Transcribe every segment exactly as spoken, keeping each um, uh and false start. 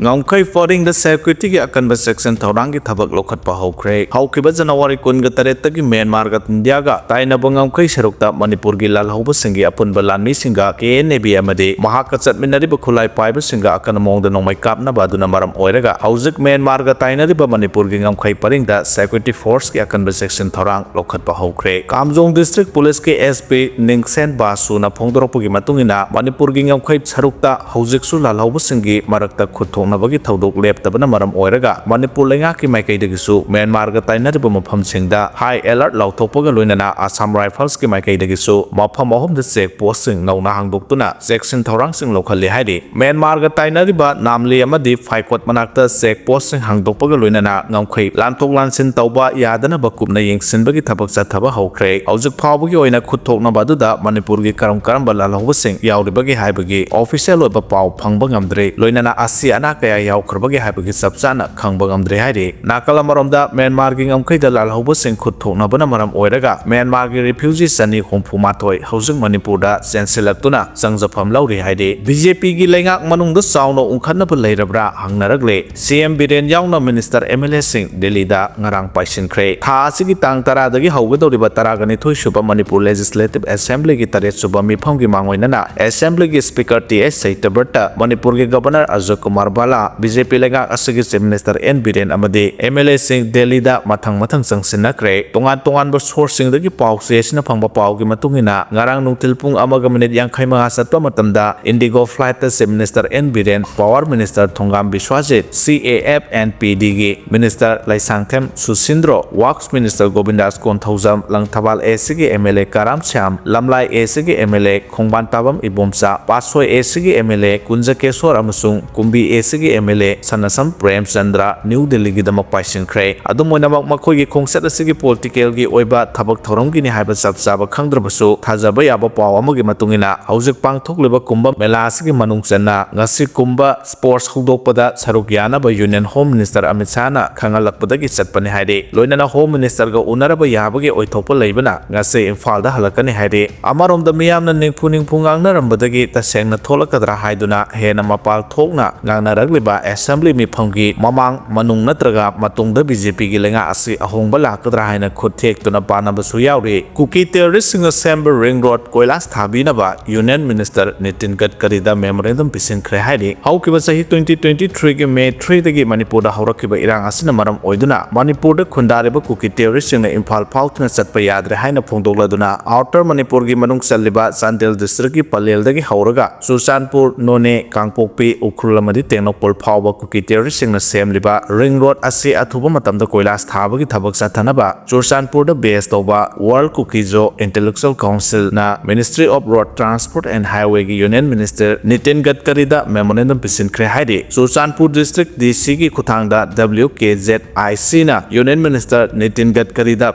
ꯉꯝꯈꯩ ꯄꯔꯤꯡꯗ ꯁꯦꯀ꯭ꯌꯨꯔꯤꯇꯤꯒꯤ ꯑꯀꯟꯕ ꯆꯦꯛꯁꯤꯟ ꯊꯧꯔꯥꯡꯒꯤ ꯊꯕꯛ ꯂꯧꯈꯠꯄ ꯍꯧꯈ꯭ꯔꯦ꯫ ꯍꯧꯈꯤꯕ ꯖꯅꯋꯥꯔꯤ ꯀꯨꯟꯒ ꯇꯔꯦꯠꯇꯒꯤ ꯃ꯭ꯌꯥꯟꯃꯥꯔꯒ ꯏꯟꯗꯤꯌꯥꯒ ꯇꯥꯏꯅꯕ ꯉꯝꯈꯩ ꯁꯔꯨꯛꯇ ꯃꯅꯤꯄꯨꯔꯒꯤ ꯂꯥꯜꯍꯧꯕꯁꯤꯡꯒꯤ ꯑꯄꯨꯟꯕ ꯂꯥꯟꯃꯤꯁꯤꯡꯒ ꯀꯦ ꯑꯦꯟ ꯑꯦ ꯕꯤ ꯑꯃꯗꯤ ꯃꯍꯥꯛꯀ ꯆꯠꯃꯤꯟꯅꯔꯤꯕ ꯈꯨꯠꯂꯥꯏ ꯄꯥꯏꯕꯁꯤꯡꯒ ꯑꯀꯟꯕ ꯃꯑꯣꯡꯗ ꯅꯣꯡꯃꯩ ꯀꯥꯞꯅꯕ ꯑꯗꯨꯅ ꯃꯔꯝ ꯑꯣꯏꯔꯒ ꯍꯧꯖꯤꯛ ꯃ꯭ꯌꯥꯟꯃꯥꯔꯒ ꯇꯥꯏꯅꯔꯤꯕ ꯃꯅꯤꯄꯨꯔꯒꯤ ꯉꯝꯈꯩ ꯄꯔꯤꯡꯗ ꯁꯦꯀ꯭ꯌꯨꯔꯤꯇꯤ ꯐꯣꯔꯁꯀꯤ ꯑꯀꯟꯕ ꯆꯦꯛꯁꯤꯟ ꯊꯧꯔꯥꯡ ꯂꯧꯈꯠꯄ ꯍꯧꯈ꯭ꯔꯦ꯫ ꯀꯥꯝꯖꯣꯡ ꯗꯤꯁꯇ꯭ꯔꯤꯛ ꯄꯨꯂꯤꯁꯀꯤ ꯑꯦꯁ ꯄꯤ ꯅꯤꯡꯁꯦꯟ ꯕꯥꯁꯨꯅ ꯐꯣꯡꯗꯣꯔꯛꯄꯒꯤ ꯃꯇꯨꯡ ꯏꯟꯅ ꯃꯅꯤꯄꯨꯔꯒꯤ ꯉꯝꯈꯩ ꯁꯔꯨꯛꯇ ꯍꯧꯖꯤꯛꯁꯨ ꯂꯥꯜꯍꯧꯕꯁꯤꯡꯒꯤ ꯃꯔꯛꯇ ꯈꯨꯠ ꯊꯣꯛꯅꯕꯒꯤ ꯊꯧꯗꯣꯛ ꯂꯦꯞꯇꯕꯅ ꯃꯔꯝ ꯑꯣꯏꯔꯒ ꯃꯅꯤꯄꯨꯔ ꯂꯩꯉꯥꯛꯀꯤ ꯃꯥꯏꯀꯩꯗꯒꯤꯁꯨ ꯃ꯭ꯌꯥꯟꯃꯥꯔꯒ ꯇꯥꯏꯅꯔꯤꯕ ꯃꯐꯝꯁꯤꯡꯗ ꯍꯥꯏ ꯑꯦꯂꯔꯠ ꯂꯥꯎꯊꯣꯛꯄꯒ ꯂꯣꯏꯅꯅ ꯑꯁꯥꯝ ꯔꯥꯏꯐꯜꯁꯀꯤ ꯃꯥꯏꯀꯩꯗꯒꯤꯁꯨ ꯃꯐꯝ ꯑꯍꯨꯝꯗ ꯆꯦꯛ ꯄꯣꯁꯁꯤꯡ ꯅꯧꯅ ꯍꯥꯡꯗꯣꯛꯇꯨꯅ ꯆꯦꯛꯁꯤꯟ ꯊꯧꯔꯥꯡꯁꯤꯡ ꯂꯧꯈꯠꯂꯤ ꯍꯥꯏꯔꯤ꯫ ꯃ꯭ꯌꯥꯟꯃꯥꯔꯒ ꯇꯥꯏꯅꯔꯤꯕ ꯅꯥꯝꯂꯤ ꯑꯃꯗꯤ ꯐꯥꯏꯀꯣꯠ ꯃꯅꯥꯛꯇ ꯆꯦꯛ ꯄꯣꯁꯁꯤꯡ ꯍꯥꯡꯗꯣꯛꯄꯒ ꯂꯣꯏꯅꯅ ꯉꯝꯈꯩ ꯂꯥꯟꯊꯣꯛ ꯂꯥꯟꯁꯤꯟ ꯇꯧꯕ ꯌꯥꯗꯅꯕ ꯀꯨꯞꯅ ꯌꯦꯡꯁꯤꯟꯕꯒꯤ ꯊꯕꯛ ꯆꯠꯊꯕ ꯍꯧꯈ꯭ꯔꯦ꯫ ꯍꯧꯖꯤꯛ ꯐꯥꯎꯕꯒꯤ ꯑꯣꯏꯅ ꯈꯨꯠ ꯊꯣꯛꯅꯕ ꯑꯗꯨꯗ ꯃꯅꯤꯄꯨꯔꯒꯤ ꯀꯔꯝ ꯀꯔꯝꯕ ꯂꯥꯜꯍꯧꯕꯁꯤꯡ ꯌꯥꯎꯔꯤꯕꯒꯦ ꯍꯥꯏꯕꯒꯤ ꯑꯣꯐꯤꯁꯤꯌꯦꯜ ꯑꯣꯏꯕ ꯄꯥꯎ ꯐꯪꯕ ꯉꯝꯗ꯭ꯔꯤ꯫ ꯂꯣꯏꯅꯅ ꯑꯁꯤ ꯑꯅꯥ ꯀꯌꯥ ꯌꯥꯎꯈ꯭ꯔꯕꯒꯦ ꯍꯥꯏꯕꯒꯤ ꯆꯞ ꯆꯥꯅ ꯈꯪꯕ ꯉꯝꯗ꯭ꯔꯤ ꯍꯥꯏꯔꯤ꯫ ꯅꯥꯀꯜ ꯑꯃꯔꯣꯝꯗ ꯃ꯭ꯌꯥꯟꯃꯥꯔꯒꯤ ꯉꯝꯈꯩꯗ ꯂꯥꯜꯍꯧꯕꯁꯤꯡ ꯈꯨꯠ ꯊꯣꯛꯅꯕꯅ ꯃꯔꯝ ꯑꯣꯏꯔꯒ ꯃ꯭ꯌꯥꯟꯃꯥꯔꯒꯤ ꯔꯤꯐ꯭ꯌꯨꯖꯤ ꯆꯅꯤ ꯍꯨꯝꯐꯨ ꯃꯥꯊꯣꯏ ꯍꯧꯖꯤꯛ ꯃꯅꯤꯄꯨꯔꯗ ꯆꯦꯟꯁꯤꯜꯂꯛꯇꯨꯅ ꯆꯪꯖꯐꯝ ꯂꯧꯔꯤ ꯍꯥꯏꯔꯤ꯫ ꯕꯤ ꯖꯦ ꯄꯤꯒꯤ ꯂꯩꯉꯥꯛ ꯃꯅꯨꯡꯗ ꯆꯥꯎꯅ ꯎꯪꯈꯠꯅꯕ ꯂꯩꯔꯕ꯭ꯔꯥ ꯍꯪꯅꯔꯛꯂꯦ꯫ ꯁꯤ ꯑꯦꯝ ꯕꯤꯔꯦꯟ ꯌꯥꯎꯅ ꯃꯤꯅꯤꯁꯇꯔ, ꯑꯦꯝ ꯑꯦꯜ ꯑꯦꯁꯤꯡ ꯗꯦꯜꯂꯤꯗ ꯉꯔꯥꯡ ꯄꯥꯏꯁꯤꯟꯈ꯭ꯔꯦ꯫ ꯊꯥ ꯑꯁꯤꯒꯤ ꯇꯥꯡ ꯇꯔꯥꯗꯒꯤ ꯍꯧꯒꯗꯧꯔꯤꯕ ꯇꯔꯥꯒ ꯅꯤꯊꯣꯏ ꯁꯨꯕ ꯃꯅꯤꯄꯨꯔ ꯂꯦꯖꯤꯁꯂꯦꯇꯤꯚ ꯑꯦꯁꯦꯝꯕ꯭ꯂꯤꯒꯤ ꯇꯔꯦꯠ ꯁꯨꯕ ꯃꯤꯐꯝꯒꯤ ꯃꯥꯡꯑꯣꯏꯅꯅ ꯑꯦꯁꯦꯝꯕ꯭ꯂꯤꯒꯤ ꯁ꯭ꯄꯤꯀꯔ ꯇꯤ ꯑꯩꯆ ꯁꯇ꯭ꯌꯕ꯭ꯔꯇ, ꯃꯅꯤꯄꯨꯔꯒꯤ ꯒꯕꯔꯅꯔ ꯑꯖꯣꯏ ꯀꯨꯃꯥꯔ ꯕꯥꯂꯥ, ꯕꯤ ꯖꯦ ꯄꯤ ꯂꯩꯉꯥꯛ ꯑꯁꯤꯒꯤ ꯆꯤꯐ ꯃꯤꯅꯤꯁꯇꯔ ꯑꯦꯟ ꯕꯤꯔꯦꯟ ꯑꯃꯗꯤ ꯑꯦꯝ ꯑꯦꯜ ꯑꯦꯁꯤꯡ ꯗꯦꯜꯂꯤꯗ ꯃꯊꯪ ꯃꯊꯪ ꯆꯪꯁꯤꯟꯅꯈ꯭ꯔꯦ꯫ ꯇꯣꯉꯥꯟ ꯇꯣꯉꯥꯟꯕ ꯁꯣꯔꯁꯁꯤꯡꯗꯒꯤ ꯄꯥꯎ ꯆꯦ ꯑꯁꯤꯅ ꯐꯪꯕ ꯄꯥꯎꯒꯤ ꯃꯇꯨꯡ ꯏꯟꯅ, ꯉꯔꯥꯡ ꯅꯨꯡꯊꯤꯜ ꯄꯨꯡ ꯑꯃꯒ ꯃꯤꯅꯤꯠ ꯌꯥꯡꯈꯩ ꯃꯉꯥ ꯆꯠꯄ ꯃꯇꯝꯗ ꯏꯟꯗꯤꯒꯣ ꯐ꯭ꯂꯥꯏꯠꯇ chief minister N Biren, power minister Thongam Biswajit, C A F N P ꯗꯤꯒꯤ minister Leishangthem Susindro, works minister Govindas Konthoujam, Langthabal A ꯁꯤꯒꯤ M L A Karam Shyam, Lamlai A ꯁꯤꯒꯤ ꯑꯦꯝ ꯑꯦꯜ ꯑꯦ ꯈꯣꯡꯕꯥꯟ ꯇꯥꯕꯝ ꯏꯕꯣꯝꯆꯥ, ꯄꯥꯠꯁꯣꯏ ꯑꯦ ꯁꯤꯒꯤ ꯑꯦꯝ ꯑꯦꯜ ꯑꯦ ꯀꯨꯟꯖꯀꯦꯁꯣꯔ ꯑꯃꯁꯨꯡ ꯀꯨꯝꯕꯤ ꯑꯦ ꯁꯤꯒꯤ ꯑꯦꯝ ꯑꯦꯜ ꯑꯦ ꯁꯅꯥꯁꯝ ꯄ꯭ꯔꯦꯝꯆꯟꯗ꯭ꯔ ꯅ꯭ꯌꯨ ꯗꯦꯜꯂꯤꯒꯤꯗꯃꯛ ꯄꯥꯏꯁꯤꯟꯈ꯭ꯔꯦ꯫ ꯑꯗꯨꯝ ꯑꯣꯏꯅꯃꯛ, ꯃꯈꯣꯏꯒꯤ ꯈꯣꯡꯆꯠ ꯑꯁꯤꯒꯤ ꯄꯣꯂꯤꯇꯤꯀꯦꯜꯒꯤ ꯑꯣꯏꯕ ꯊꯕꯛ ꯊꯧꯔꯝꯒꯤꯅꯤ ꯍꯥꯏꯕ ꯆꯞ ꯆꯥꯕ ꯈꯪꯗ꯭ꯔꯕꯁꯨ, ꯊꯥꯖꯕ ꯌꯥꯕ ꯄꯥꯎ ꯑꯃꯒꯤ ꯃꯇꯨꯡ ꯏꯟꯅ, ꯍꯧꯖꯤꯛ ꯄꯥꯡꯊꯣꯛꯂꯤꯕ ꯀꯨꯝꯚ ꯃꯦꯂꯥ ꯑꯁꯤꯒꯤ ꯃꯅꯨꯡ ꯆꯟꯅ ꯉꯁꯤ ꯀꯨꯝꯚ ꯁ꯭ꯄꯣꯔꯠꯁ ꯍꯧꯗꯣꯛꯄꯗ ꯁꯔꯨꯛ ꯌꯥꯅꯕ ꯌꯨꯅꯤꯌꯟ ꯍꯣꯝ ꯃꯤꯅꯤꯁꯇꯔ ꯑꯃꯤꯠ ꯁꯥꯍꯅ ꯈꯪꯍꯜꯂꯛꯄꯗꯒꯤ ꯆꯠꯄꯅꯤ ꯍꯥꯏꯔꯤ꯫ ꯂꯣꯏꯅꯅ ꯍꯣꯝ ꯃꯤꯅꯤꯁꯇꯔꯒ ꯎꯅꯔꯕ ꯌꯥꯕꯒꯤ ꯑꯣꯏꯊꯣꯛꯄ ꯂꯩꯕꯅ ꯉꯁꯤ ꯏꯝꯐꯥꯜꯗ ꯍꯜꯂꯛꯀꯅꯤ ꯍꯥꯏꯔꯤ꯫ ꯑꯃꯔꯣꯝꯗ, ꯃꯤꯌꯥꯝꯅ ꯅꯤꯡꯐꯨ ꯅꯤꯡꯐꯨ ꯉꯥꯡꯅꯔꯝꯕꯗꯒꯤ ꯇꯁꯦꯡꯅ ꯊꯣꯛꯂꯛꯀꯗ꯭ꯔꯥ ꯍꯥꯏꯗꯨꯅ ꯍꯦꯟꯅ ꯃꯄꯥꯜ ꯊꯣꯛꯅ ꯉꯥꯡꯅꯔ ꯂꯥꯛꯂꯤꯕ assembly ꯃꯤꯐꯝꯒꯤ ꯃꯃꯥꯡ, ꯃꯅꯨꯡ ꯅꯠꯇ꯭ꯔꯒ ꯃꯇꯨꯡꯗ BJPꯒꯤ ꯂꯩꯉꯥꯛ ꯑꯁꯤ ꯑꯍꯣꯡꯕ ꯂꯥꯛꯀꯗ꯭ꯔꯥ ꯍꯥꯏꯅ ꯈꯨꯠ ꯊꯦꯛꯇꯨꯅ ꯄꯥꯅꯕꯁꯨ ꯌꯥꯎꯔꯤ꯫ ꯀꯨꯀꯤ terroristꯁꯤꯡꯅ ꯁꯦꯝꯕ ring road ꯀꯣꯏꯂꯥꯁ ꯊꯥꯕꯤꯅꯕ Union Minister ꯅꯤꯇꯤꯟ ꯒꯗꯀꯔꯤꯗ memorandum ꯄꯤꯁꯤꯟꯈ꯭ꯔꯦ ꯍꯥꯏꯔꯤ꯫ ꯍꯧꯈꯤꯕ ꯆꯍꯤ twenty twenty threeꯒꯤ May threeꯗꯒꯤ ꯃꯅꯤꯄꯨꯔꯗ ꯍꯧꯔꯛꯈꯤꯕ ꯏꯔꯥꯡ ꯑꯁꯤꯅ ꯃꯔꯝ ꯑꯣꯏꯗꯨꯅ ꯃꯅꯤꯄꯨꯔꯗ ꯈꯨꯟꯗꯥꯔꯤꯕ ꯀꯨꯀꯤ terroristꯁꯤꯡꯅ ꯏꯝꯐꯥꯜ ꯐꯥꯎꯗꯨꯅ ꯆꯠꯄ ꯌꯥꯗ꯭ꯔꯦ ꯍꯥꯏꯅ ꯐꯣꯡꯗꯣꯛꯂꯗꯨꯅ Outer ꯃꯅꯤꯄꯨꯔꯒꯤ ꯃꯅꯨꯡ ꯆꯜꯂꯤꯕ ꯆꯥꯟꯗꯦꯜ districtꯀꯤ ꯄꯂꯦꯜꯗꯒꯤ ꯍꯧꯔꯒ ꯆꯨꯔꯆꯥꯟꯄꯨꯔ, ꯅꯣꯅꯦ, ꯀꯥꯡꯄꯣꯛꯄꯤ, ꯎꯈ꯭ꯔꯨꯜ ꯑꯃꯗꯤ ꯇꯦꯡꯅꯧꯄꯜ ꯐꯥꯎꯕ ꯀꯨꯀꯤ terroristꯁꯤꯡꯅ ꯁꯦꯝꯂꯤꯕ ring road ꯑꯁꯤ ꯑꯊꯨꯕ ꯃꯇꯝꯗ ꯀꯣꯏꯂꯥꯁ ꯊꯥꯕꯒꯤ ꯊꯕꯛ ꯆꯠꯊꯅꯕ ꯆꯨꯔꯆꯥꯟꯄꯨꯔꯗ base ꯇꯧꯕ World Kuki-Zo Intellectual Councilꯅ Ministry of Road Transport and Highwayꯒꯤ Union Minister Nitin ꯒꯗꯀꯔꯤꯗ memorandum ꯄꯤꯁꯤꯟꯈ꯭ꯔꯦ ꯍꯥꯏꯔꯤ꯫ ꯆꯨꯔꯆꯥꯟꯄꯨꯔ district DCꯒꯤ ꯈꯨꯠꯊꯥꯡꯗ WKZICꯅ Union Minister ꯅꯤꯇꯤꯟ ꯒꯗꯀꯔꯤꯗ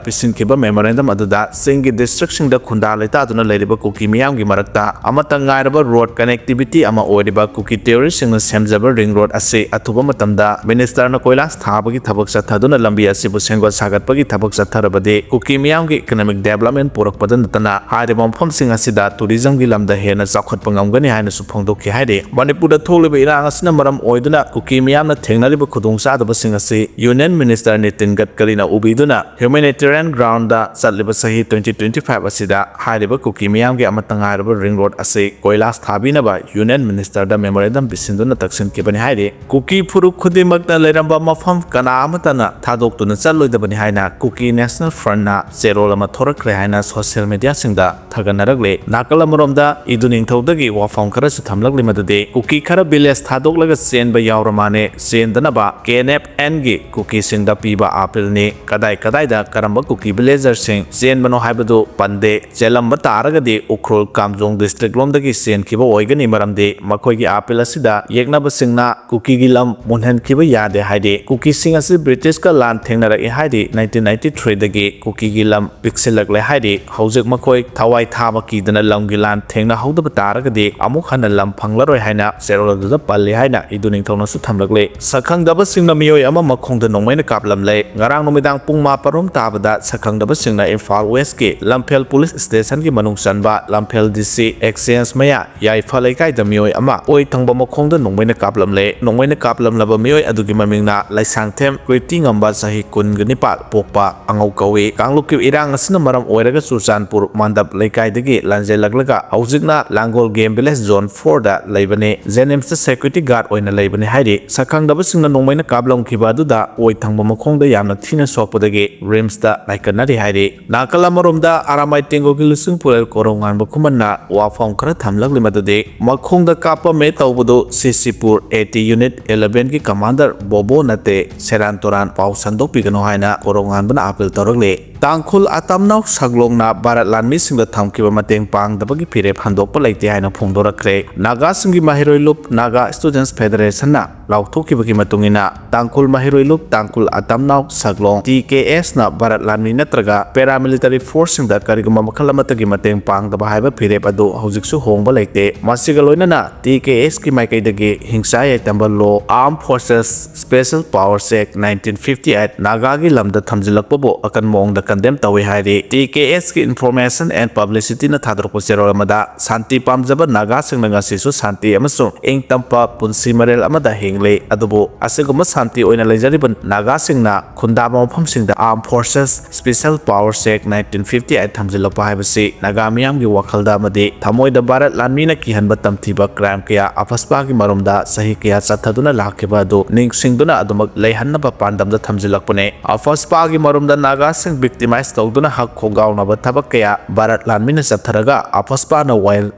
ꯄꯤꯁꯤꯟꯈꯤꯕ memorandum ꯑꯗꯨꯗ ꯆꯤꯡꯒꯤ districtꯁꯤꯡꯗ ꯈꯨꯟꯗꯥ ꯂꯩꯇꯥꯗꯨꯅ ꯂꯩꯔꯤꯕ ꯀꯨꯀꯤ ꯃꯤꯌꯥꯝꯒꯤ ꯃꯔꯛꯇ ꯑꯃꯠꯇ ꯉꯥꯏꯔꯕ road connectivity ꯑꯃ ꯑꯣꯏꯔꯤꯕ ꯀꯨꯀꯤ terroristꯁꯤꯡꯅ ꯁꯦꯝꯖꯕ ring road ꯑꯁꯤ ꯑꯊꯨꯕ ꯃꯇꯝꯗ ministerꯅ ꯀꯣꯏꯂꯥꯁ ꯊꯥꯕꯒꯤ ꯊꯕꯛ ꯆꯠꯊꯗꯨꯅ ꯂꯝꯕꯤ ꯑꯁꯤꯕꯨ ꯁꯦꯝꯒꯠ ꯁꯥꯒꯠꯄꯒꯤ ꯊꯕꯛ ꯆꯠꯊꯔꯕꯗꯤ ꯀꯨꯀꯤ ꯃꯤꯌꯥꯝꯒꯤ economic development ꯄꯨꯔꯛꯄꯗ ꯅꯠꯇꯅ ꯍꯥꯏꯔꯤꯕ ꯃꯐꯝꯁꯤꯡ ꯑꯁꯤꯗ tourismꯒꯤ ꯂꯝꯗ ꯍꯦꯟꯅ ꯆꯥꯎꯈꯠꯄ ꯉꯝꯒꯅꯤ ꯍꯥꯏꯅꯁꯨ ꯐꯣꯡꯗꯣꯛꯈꯤ ꯍꯥꯏꯔꯤ꯫ ꯃꯅꯤꯄꯨꯔꯗ ꯊꯣꯛꯂꯤꯕ ꯏꯔꯥꯡ ꯑꯁꯤꯅ ꯃꯔꯝ ꯑꯣꯏꯗꯨꯅ ꯀꯨꯀꯤ ꯃꯤꯌꯥꯝꯅ ꯊꯦꯡꯅꯔꯤꯕ ꯈꯨꯗꯣꯡꯆꯥꯗꯕꯁꯤꯡ ꯑꯁꯤ Union Minister ꯅꯤꯇꯤꯟ ꯒꯗꯀꯔꯤꯅ ꯎꯕꯤꯗꯨꯅ humanitarian groundꯗ ꯆꯠꯂꯤꯕ ꯆꯍꯤ twenty twenty five ꯑꯁꯤꯗ ꯍꯥꯏꯔꯤꯕ ꯀꯨꯀꯤ ꯃꯤꯌꯥꯝꯒꯤ ꯑꯃꯠꯇ ꯉꯥꯏꯔꯕ ring road ꯑꯁꯤ ꯀꯣꯏꯂꯥꯁ ꯊꯥꯕꯤꯅꯕ Union Ministerꯗ memorandum ꯄꯤꯁꯤꯟꯗꯨꯅ ꯇꯛꯁꯤꯟꯈꯤꯕꯅꯤ ꯍꯥꯏꯔꯤ꯫ ꯀꯨꯀꯤ ꯐꯨꯔꯨꯞ ꯈꯨꯗꯤꯡꯃꯛꯅ ꯂꯩꯔꯝꯕ ꯃꯐꯝ ꯀꯅꯥ ꯑꯃꯠꯇꯅ ꯊꯥꯗꯣꯛꯇꯨꯅ ꯆꯠꯂꯣꯏꯗꯕꯅꯤ ꯍꯥꯏꯅ ꯀꯨꯀꯤ National Frontꯅ ꯆꯦꯔꯣꯜ ꯑꯃ ꯊꯣꯔꯛꯈ꯭ꯔꯦ ꯍꯥꯏꯅ social mediaꯁꯤꯡꯗ ꯊꯥꯒꯠꯅꯔꯛꯂꯦ꯫ ꯅꯥꯀꯜ ꯑꯃꯔꯣꯝꯗ ꯏꯗꯨ ꯅꯤꯡꯊꯧꯗꯒꯤ ꯋꯥꯐꯝ ꯈꯔꯁꯨ ꯊꯝꯂꯛꯂꯤ, ꯃꯗꯨꯗꯤ ꯀꯨꯀꯤ ꯈꯔ village ꯊꯥꯗꯣꯛꯂꯒ ꯆꯦꯟꯕ ꯌꯥꯎꯔ ꯃꯥꯅꯦ, ꯆꯦꯟꯗꯅꯕ KNFNꯒꯤ ꯀꯨꯀꯤꯁꯤꯡꯗ ꯄꯤꯕ appealꯅꯤ꯫ ꯀꯗꯥꯏ ꯀꯗꯥꯏꯗ ꯀꯔꯝꯕ ꯀꯨꯀꯤ villagerꯁꯤꯡ ꯆꯦꯟꯕꯅꯣ ꯍꯥꯏꯕꯗꯨ ꯄꯟꯗꯦ꯫ ꯆꯦꯜꯂꯝꯕ ꯇꯥꯔꯒꯗꯤ ꯎꯈ꯭ꯔꯨꯜ ꯀꯥꯝꯖꯣꯡ district ꯂꯣꯝꯗꯒꯤ ꯆꯦꯟꯈꯤꯕ ꯑꯣꯏꯒꯅꯤ, ꯃꯔꯝꯗꯤ ꯃꯈꯣꯏꯒꯤ appeal ꯑꯁꯤꯗ ꯌꯦꯛꯅꯕꯁꯤꯡꯅ ꯀꯨꯀꯤꯒꯤ ꯂꯝ ꯃꯨꯟꯍꯟꯈꯤꯕ ꯌꯥꯗꯦ ꯍꯥꯏꯔꯤ꯫ ꯀꯨꯀꯤꯁꯤꯡ ꯑꯁꯤ Britishꯀ ꯂꯥꯟ ꯊꯦꯡꯅꯔꯛꯏ ꯍꯥꯏꯔꯤ꯫ Nineteen ninety threeꯗꯒꯤ ꯀꯨꯀꯤꯒꯤ ꯂꯝ ꯄꯤꯛꯁꯤꯜꯂꯛꯂꯦ ꯍꯥꯏꯔꯤ꯫ ꯍꯧꯖꯤꯛ ꯃꯈꯣꯏ ꯊꯋꯥꯏ ꯊꯥꯕ ꯀꯤꯗꯅ ꯂꯝꯒꯤ ꯂꯥꯟ ꯊꯦꯡꯅꯍꯧꯗꯕ ꯇꯥꯔꯒꯗꯤ ꯑꯃꯨꯛ ꯍꯟꯅ ꯂꯝ ꯐꯪꯂꯔꯣꯏ ꯍꯥꯏꯅ ꯆꯦꯔꯣꯜ ꯑꯗꯨꯗ ꯄꯜꯂꯤ ꯍꯥꯏꯅ ꯏꯗꯨ ꯅꯤꯡꯊꯧꯅꯁꯨ ꯊꯝꯂꯛꯂꯤ꯫ ꯁꯛꯈꯪꯗꯕꯁꯤꯡꯅ ꯃꯤꯑꯣꯏ ꯑꯃ ꯃꯈꯣꯡꯗ ꯅꯣꯡꯃꯩꯅ ꯀꯥꯞꯂꯝꯂꯦ꯫ ꯉꯔꯥꯡ ꯅꯨꯃꯤꯗꯥꯡ ꯄꯨꯡ ꯃꯥꯄꯟ ꯔꯣꯝ ꯇꯥꯕꯗ ꯁꯛꯈꯪꯗꯕꯁꯤꯡꯅ ꯏꯝꯐꯥꯜ Westꯀꯤ ꯂꯝꯐꯦꯜ police stationꯒꯤ ꯃꯅꯨꯡ ꯆꯟꯕ ꯂꯝꯐꯦꯜ DC exchange ꯃꯌꯥ ꯌꯥꯏꯐ ꯂꯩꯀꯥꯏꯗ ꯃꯤꯑꯣꯏ ꯑꯃ ꯑꯣꯏ ꯊꯪꯕ ꯃꯈꯣꯡꯗ ꯅꯣꯡꯃꯩꯅ ꯀꯥꯞꯂꯝꯂꯦ꯫ ꯂꯩ꯫ ꯅꯣꯡꯃꯩꯅ ꯀꯥꯞꯂꯝꯂꯕ ꯃꯤꯑꯣꯏ ꯑꯗꯨꯒꯤ ꯃꯃꯤꯡꯅ ꯂꯩꯁꯥꯡꯊꯦꯝ ꯀ꯭ꯔꯤꯇꯤ ꯉꯝꯕ, ꯆꯍꯤ ꯀꯨꯟꯒ ꯅꯤꯄꯥꯟ ꯄꯣꯛꯄ ꯑꯉꯧ ꯀꯧꯏ꯫ ꯀꯥꯡꯂꯨꯞꯀꯤ ꯏꯔꯥꯡ ꯑꯁꯤꯅ ꯃꯔꯝ ꯑꯣꯏꯔꯒ ꯆꯨꯔꯆꯥꯟꯄꯨꯔ ꯃꯥꯟꯗꯞ ꯂꯩꯀꯥꯏꯗꯒꯤ ꯂꯥꯟꯖꯦꯜꯂꯛꯂꯒ ꯍꯧꯖꯤꯛꯅ ꯂꯥꯡꯒꯣꯜ ꯒꯦꯝ ꯚꯤꯂꯦꯖ ꯖꯣꯟ ꯐꯣꯔꯗ ꯂꯩꯕꯅꯤ꯫ ꯖꯦꯅꯤꯝꯁꯇ ꯁꯦꯀ꯭ꯌꯨꯔꯤꯇꯤ ꯒꯥꯔꯗ ꯑꯣꯏꯅ ꯂꯩꯕꯅꯤ ꯍꯥꯏꯔꯤ꯫ ꯁꯛꯈꯪꯗꯕꯁꯤꯡꯅ ꯅꯣꯡꯃꯩꯅ ꯀꯥꯞꯂꯝꯈꯤꯕ ꯑꯗꯨꯗ ꯑꯣꯏ ꯊꯪꯕ ꯃꯈꯣꯡꯗ ꯌꯥꯝꯅ ꯊꯤꯅ ꯁꯣꯛꯄꯗꯒꯤ ꯔꯤꯝꯁꯇ ꯂꯥꯏꯀꯠꯅꯔꯤ ꯍꯥꯏꯔꯤ꯫ ꯅꯥꯀꯜ ꯑꯃꯔꯣꯝꯗ ꯑꯔꯥꯃꯥꯏ ꯇꯦꯡꯒꯣꯜꯒꯤ ꯂꯨꯆꯤꯡ ꯄꯨꯔꯦꯜ ꯀꯣꯔꯧꯉꯥꯟꯕ ꯈꯨꯃꯟꯅ ꯋꯥꯐꯝ ꯈꯔ ꯊꯝꯂꯛꯂꯤ, ꯃꯗꯨꯗꯤ ꯃꯈꯣꯡꯗ ꯀꯥꯞꯄꯝꯃꯦ ꯇꯧꯕꯗꯨ ꯁꯤꯁꯤꯄꯨꯔ ꯑꯦ ꯇꯤ ꯌꯨꯅꯤꯠ ꯏꯂꯦꯚꯦꯟꯒꯤ ꯀꯃꯥꯟꯗꯔ ꯕꯣꯕꯣ ꯅꯠꯇꯦ, ꯁꯦꯔꯥꯟ ꯇꯨꯔꯥꯟ ꯄꯥꯎ ꯁꯟꯗꯣꯛꯄꯤꯒꯅꯨ ꯍꯥꯏꯅ ꯀꯣꯔꯧꯉꯥꯟꯕꯅ ꯑꯥꯄꯤꯜ ꯇꯧꯔꯛꯂꯤ꯫ ꯇꯥꯡꯈꯨꯜ ꯑꯇꯝꯅꯥꯎ ꯁꯒꯂꯣꯡꯅ ꯚꯥꯔꯠ ꯂꯥꯟꯃꯤꯁꯤꯡꯗ ꯊꯝꯈꯤꯕ ꯃꯇꯦꯡ ꯄꯥꯡꯗꯕꯒꯤ ꯐꯤꯔꯦꯞ ꯍꯟꯗꯣꯛꯄ ꯂꯩꯇꯦ ꯍꯥꯏꯅ ꯐꯣꯡꯗꯣꯔꯛꯈ꯭ꯔꯦ꯫ ꯅꯥꯒꯥꯁꯤꯡꯒꯤ ꯃꯍꯩꯔꯣꯏ ꯂꯨꯞ ꯅꯥꯒꯥ ꯁ꯭ꯇꯨꯗꯦꯟꯠꯁ ꯐꯦꯗꯔꯦꯁꯟꯅ ꯂꯥꯎꯊꯣꯛꯈꯤꯕꯒꯤ ꯃꯇꯨꯡ ꯏꯟꯅ, ꯇꯥꯡꯈꯨꯜ ꯃꯍꯩꯔꯣꯏ ꯂꯨꯞ ꯇꯥꯡꯈꯨꯜ ꯑꯇꯝꯅꯥꯎ ꯁꯒꯂꯣꯡ, ꯇꯤ ꯀꯦ ꯑꯦꯁꯅ ꯚꯥꯔꯠ ꯂꯥꯟꯃꯤ ꯅꯠꯇ꯭ꯔꯒ ꯄꯦꯔꯥꯃꯤꯂꯤꯇꯔꯤ ꯐꯣꯔꯁꯁꯤꯡꯗ ꯀꯔꯤꯒꯨꯝꯕ ꯃꯈꯜ ꯑꯃꯠꯇꯒꯤ ꯃꯇꯦꯡ ꯄꯥꯡꯗꯕ ꯍꯥꯏꯕ ꯐꯤꯔꯦꯞ ꯑꯗꯨ ꯍꯧꯖꯤꯛꯁꯨ ꯍꯣꯡꯕ ꯂꯩꯇꯦ꯫ ꯃꯁꯤꯒ ꯂꯣꯏꯅꯅ ꯇꯤ ꯀꯦ ꯑꯦꯁꯀꯤ ꯃꯥꯏꯀꯩꯗꯒꯤ ꯍꯤꯡꯁꯥ ꯌꯥꯏꯇꯝꯕ ꯂꯣ, Armed Forces Special Powers Act nineteen fifty eight, ꯅꯥꯒꯥꯒꯤ ꯂꯝꯗ ꯊꯝꯖꯤꯜꯂꯛꯄꯕꯨ ꯑꯀꯟꯕ ꯃꯑꯣꯡꯗ ꯀꯟꯗꯦꯝ ꯇꯧꯏ ꯍꯥꯏꯔꯤ꯫ ꯇꯤ ꯀꯦ ꯑꯦꯁꯀꯤ Information and Publicityꯅ ꯊꯥꯗꯣꯔꯛꯄ ꯆꯦꯔꯣꯜ ꯑꯃꯗ, ꯁꯥꯟꯇꯤ ꯄꯥꯝꯖꯕ ꯅꯥꯒꯥꯁꯤꯡꯅ ꯉꯁꯤꯁꯨ ꯁꯥꯟꯇꯤ ꯑꯃꯁꯨꯡ ꯏꯪ ꯇꯞꯄ ꯄꯨꯟꯁꯤ ꯃꯔꯦꯜ ꯑꯃꯗ ꯍꯤꯡꯂꯤ, ꯑꯗꯨꯕꯨ ꯑꯁꯤꯒꯨꯝꯕ ꯁꯥꯟꯇꯤ ꯑꯣꯏꯅ ꯂꯩꯖꯔꯤꯕ ꯅꯥꯒꯥꯁꯤꯡꯅ ꯈꯨꯟꯗꯥꯕ ꯃꯐꯝꯁꯤꯡꯗ Armed Forces Special Powers Act nineteen fifty eight ꯊꯝꯖꯤꯜꯂꯛꯄ ꯍꯥꯏꯕꯁꯤ ꯅꯥꯒꯥ ꯃꯤꯌꯥꯝꯒꯤ ꯋꯥꯈꯜꯗ ꯑꯃꯗꯤ ꯊꯃꯣꯏꯗ ꯚꯥꯔꯠ ꯂꯥꯟꯃꯤꯅ ꯀꯤꯍꯟꯕ ꯇꯝꯊꯤꯕ ꯀ꯭ꯔꯥꯏꯝ ꯀꯌꯥ, ꯑꯐꯁꯄꯥꯒꯤ ꯃꯔꯨꯝꯗ ꯆꯍꯤ ꯀꯌꯥ ꯆꯠꯊꯗꯨꯅ ꯂꯥꯛꯈꯤꯕ ꯑꯗꯨ ꯅꯤꯡꯁꯤꯡꯗꯨꯅ ꯑꯗꯨꯃꯛ ꯂꯩꯍꯟꯅꯕ ꯄꯥꯟꯗꯝꯗ ꯊꯝꯖꯤꯜꯂꯛꯄꯅꯦ꯫ ꯑꯐꯁꯄꯥꯒꯤ ꯃꯔꯨꯝꯗ ꯅꯥꯒꯥꯁꯤꯡ ꯚꯤꯛꯇꯤꯃꯥꯏꯖ ꯇꯧꯗꯨꯅ ꯍꯛ ꯈꯣꯡꯒꯥꯎꯅꯕ ꯊꯕꯛ ꯀꯌꯥ ꯚꯥꯔꯠ ꯂꯥꯟꯃꯤꯅ ꯆꯠꯊꯔꯒ ꯑꯐꯁꯄꯥꯅ ꯋꯥꯌꯦꯜ